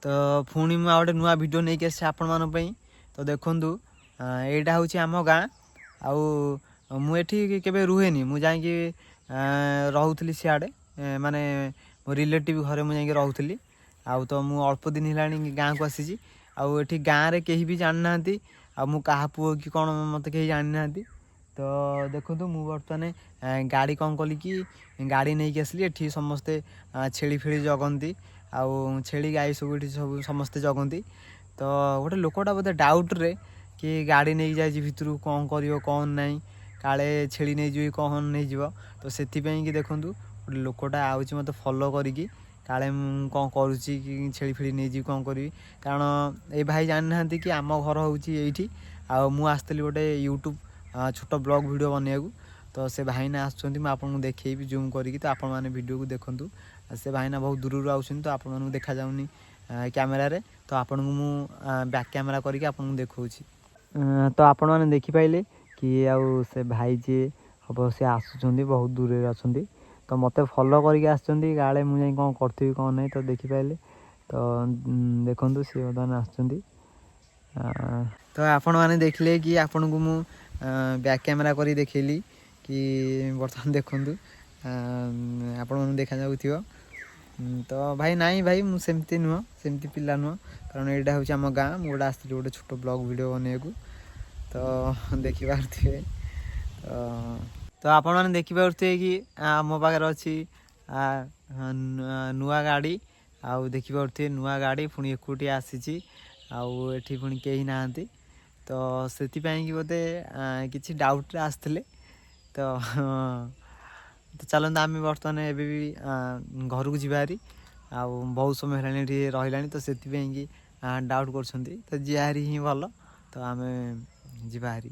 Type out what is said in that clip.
ତ ପୁଣି ମୁଁ ଆଉ ଗୋଟେ ନୂଆ ଭିଡ଼ିଓ ନେଇକି ଆସିଛି ଆପଣମାନଙ୍କ ପାଇଁ। ତ ଦେଖନ୍ତୁ, ଏଇଟା ହେଉଛି ଆମ ଗାଁ। ଆଉ ମୁଁ ଏଠି କେବେ ରୁହେନି। ମୁଁ ଯାଇକି ରହୁଥିଲି ସିଆଡ଼େ, ମାନେ ମୋ ରିଲେଟିଭ୍ ଘରେ ମୁଁ ଯାଇକି ରହୁଥିଲି। ଆଉ ତ ମୁଁ ଅଳ୍ପ ଦିନ ହେଲାଣି ଗାଁକୁ ଆସିଛି। ଆଉ ଏଠି ଗାଁରେ କେହି ବି ଜାଣିନାହାନ୍ତି ଆଉ ମୁଁ କାହା ପୁଅ କି କ'ଣ, ମୋତେ କେହି ଜାଣିନାହାନ୍ତି। ତ ଦେଖନ୍ତୁ, ମୁଁ ବର୍ତ୍ତମାନ ଗାଡ଼ି କ'ଣ କଲି କି ଗାଡ଼ି ନେଇକି ଆସିଲି। ଏଠି ସମସ୍ତେ ଛେଳି ଫେଳି ଜଗନ୍ତି ଆଉ ଛେଳି ଗାଈ ସବୁ ଏଠି ସବୁ ସମସ୍ତେ ଜଗନ୍ତି। ତ ଗୋଟେ ଲୋକଟା ବୋଧେ ଡାଉଟ୍ରେ କି ଗାଡ଼ି ନେଇକି ଯାଇଛି ଭିତରକୁ, କ'ଣ କରିବ କ'ଣ ନାହିଁ, କାଳେ ଛେଳି ନେଇଯିବ କି କ'ଣ ନେଇଯିବ। ତ ସେଥିପାଇଁ କି ଦେଖନ୍ତୁ, ଗୋଟେ ଲୋକଟା ଆଉଛି ମୋତେ ଫଲୋ କରିକି, କାଳେ ମୁଁ କ'ଣ କରୁଛି କି ଛେଳି ଫେଳି ନେଇଯିବି, କ'ଣ କରିବି। କାରଣ ଏ ଭାଇ ଜାଣିନାହାନ୍ତି କି ଆମ ଘର ହେଉଛି ଏଇଠି। ଆଉ ମୁଁ ଆସିଥିଲି ଗୋଟେ ୟୁଟ୍ୟୁବ୍ ଛୋଟ ବ୍ଲଗ୍ ଭିଡ଼ିଓ ବନେଇବାକୁ। ତ ସେ ଭାଇନା ଆସୁଛନ୍ତି, ମୁଁ ଆପଣଙ୍କୁ ଦେଖେଇବି ଜୁମ୍ କରିକି। ତ ଆପଣମାନେ ଭିଡ଼ିଓକୁ ଦେଖନ୍ତୁ। ଆଉ ସେ ଭାଇନା ବହୁତ ଦୂରରୁ ଆଉଛନ୍ତି, ତ ଆପଣମାନଙ୍କୁ ଦେଖାଯାଉନି କ୍ୟାମେରାରେ। ତ ଆପଣଙ୍କୁ ମୁଁ ବ୍ୟାକ୍ କ୍ୟାମେରା କରିକି ଆପଣଙ୍କୁ ଦେଖାଉଛି। ତ ଆପଣମାନେ ଦେଖିପାଇଲେ କି ଆଉ ସେ ଭାଇ ଯିଏ ହବ, ସେ ଆସୁଛନ୍ତି, ବହୁତ ଦୂରରେ ଅଛନ୍ତି। ତ ମୋତେ ଫଲୋ କରିକି ଆସିଛନ୍ତି, କାଳେ ମୁଁ ଯାଇ କ'ଣ କରୁଥିବି କ'ଣ ନାହିଁ। ତ ଦେଖିପାଇଲେ। ତ ଦେଖନ୍ତୁ, ସିଏ ବର୍ତ୍ତମାନ ଆସୁଛନ୍ତି। ତ ଆପଣମାନେ ଦେଖିଲେ କି ଆପଣଙ୍କୁ ମୁଁ ବ୍ୟାକ୍ କ୍ୟାମେରା କରି ଦେଖେଇଲି କି ବର୍ତ୍ତମାନ ଦେଖନ୍ତୁ, ଆପଣମାନଙ୍କୁ ଦେଖାଯାଉଥିବ। ତ ଭାଇ, ନାଇଁ ଭାଇ, ମୁଁ ସେମିତି ନୁହଁ, ସେମିତି ପିଲା ନୁହଁ। କାରଣ ଏଇଟା ହେଉଛି ଆମ ଗାଁ। ମୁଁ ଗୋଟେ ଆସିଥିଲି ଗୋଟେ ଛୋଟ ବ୍ଲଗ୍ ଭିଡ଼ିଓ ବନେଇବାକୁ। ତ ଦେଖିପାରୁଥିବେ। ତ ଆପଣମାନେ ଦେଖିପାରୁଥିବେ କି ମୋ ପାଖରେ ଅଛି ନୂଆ ଗାଡ଼ି। ଆଉ ଦେଖିପାରୁଥିବେ, ନୂଆ ଗାଡ଼ି, ପୁଣି ଏକୁଟିଆ ଆସିଛି ଆଉ ଏଠି ପୁଣି କେହି ନାହାନ୍ତି। ତ ସେଥିପାଇଁ କି ବୋଧେ କିଛି ଡାଉଟ୍ରେ ଆସିଥିଲେ। ତ ତ ଚାଲନ୍ତୁ, ଆମେ ବର୍ତ୍ତମାନ ଏବେ ବି ଘରକୁ ଯିବା ହାରି। ଆଉ ବହୁତ ସମୟ ହେଲାଣି ଏଠି ରହିଲାଣି, ତ ସେଥିପାଇଁ କି ଡାଉଟ୍ କରୁଛନ୍ତି। ତ ଯିବା ହାରି ହିଁ ଭଲ। ତ ଆମେ ଯିବା ହାରି।